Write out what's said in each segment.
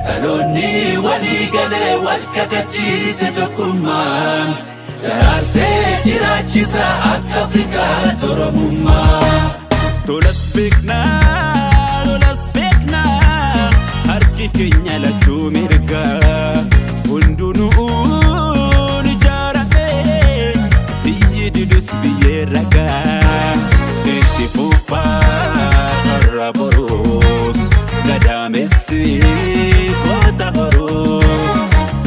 Dhaloonni walii galee wal kakachiise tokkummaan daraarsee jiraachisa akka Afrikaatti Oromummaa. Tolas beeknaa, lolas beeknaa, harki keenya lachuu mirgaa. Hundunuun ijaarame, biyyi didus biyyee ragaa. Itti fufaa har'a boruus, gadaamessi goota horuu.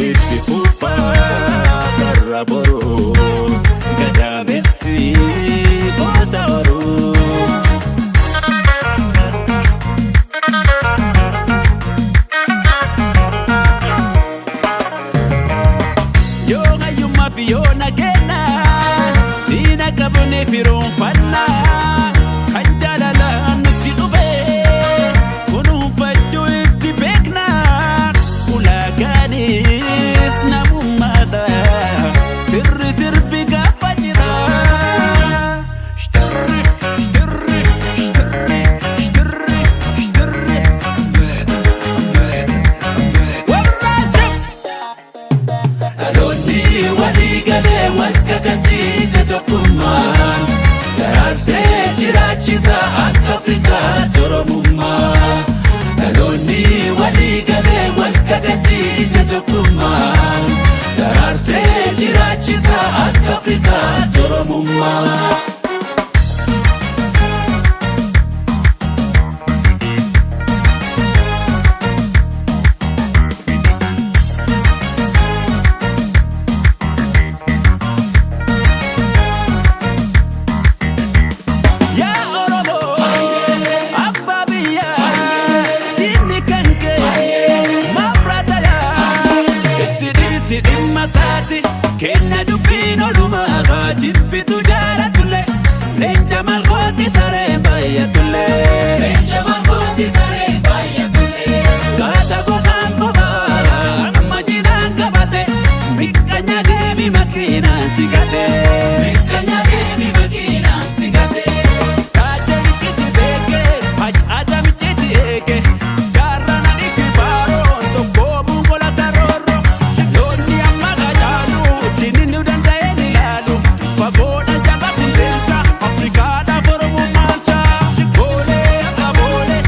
Itti fufaa har'a boruus, gadaamessi goota horuu. Yoo hayyummaa fi yoo nageenya diina qabne firoonfanna kan jaalalaan nutti dhufe kunuunfachuu itti beekna ulaagaanis namummaadha tirri sirbi gaafa jira. Shtirri shtirri shtirri shtirri shtirri warraachab. Dhaloonni walii galee wal kakachiise tokkummaan daraarsee jiraachisa akka Afrikaatti Oromummaa. Dhaloonni walii galee wal kakachiise tokkummaan daraarsee jiraachisa akka Afrikaatti Oromummaa. Yaa Oromoo, abbaa biyyaa, diinni kan kee maaf raatayaa? Itti dhiisi dhimma isaati, kenna dubbiin oolumaa haa jibbitu jaalatullee, leenca malkooti sareen baay'atullee. Leenca malkooti saree baay'atullee. Kaata gogaan bobaa amma jidhaan qabate, miqqanya deemi makiinaan si gate. Miqqanya deemi makiinaan si gate. Kaajelichiti beekee, haji adamichiti eege, jaarraan ani fi baaroon tokko buungola roorro. Loonni amma qacaalu, diinni nu danda'ee ni ilaalu. Fagoodha jaba qilleensa, Afrikaadhaaf Oromummaansa. Boolee abba boolee,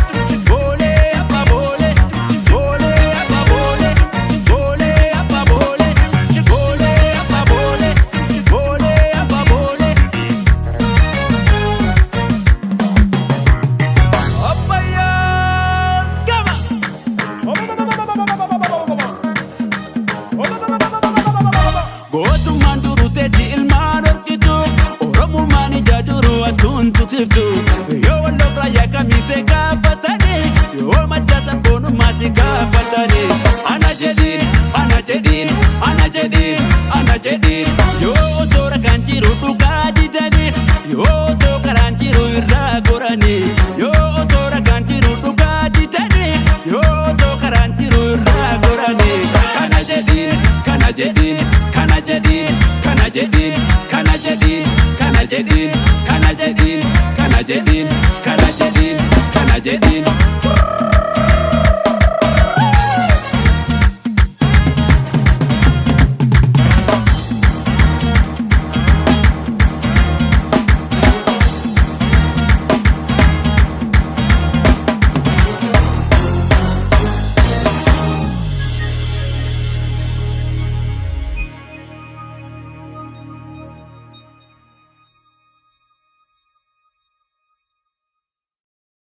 boolee abba boolee, boolee abba boolee, boolee abba boolee, boolee abba boolee, boolee abba boolee. Abbayyaa gama. Gootummaan duruu teetti ilmaan horkitu Oromummaan ija duruu atuun tutiftu Yoo walloof raayyaa kamiisee gaafatanii Yoo madda sabboonummaa si gaafatanii Ana jedhiin, ana jedhiin, ana jedhiin, ana jedhiin Yoo osoo ragaan jiru dhugaa.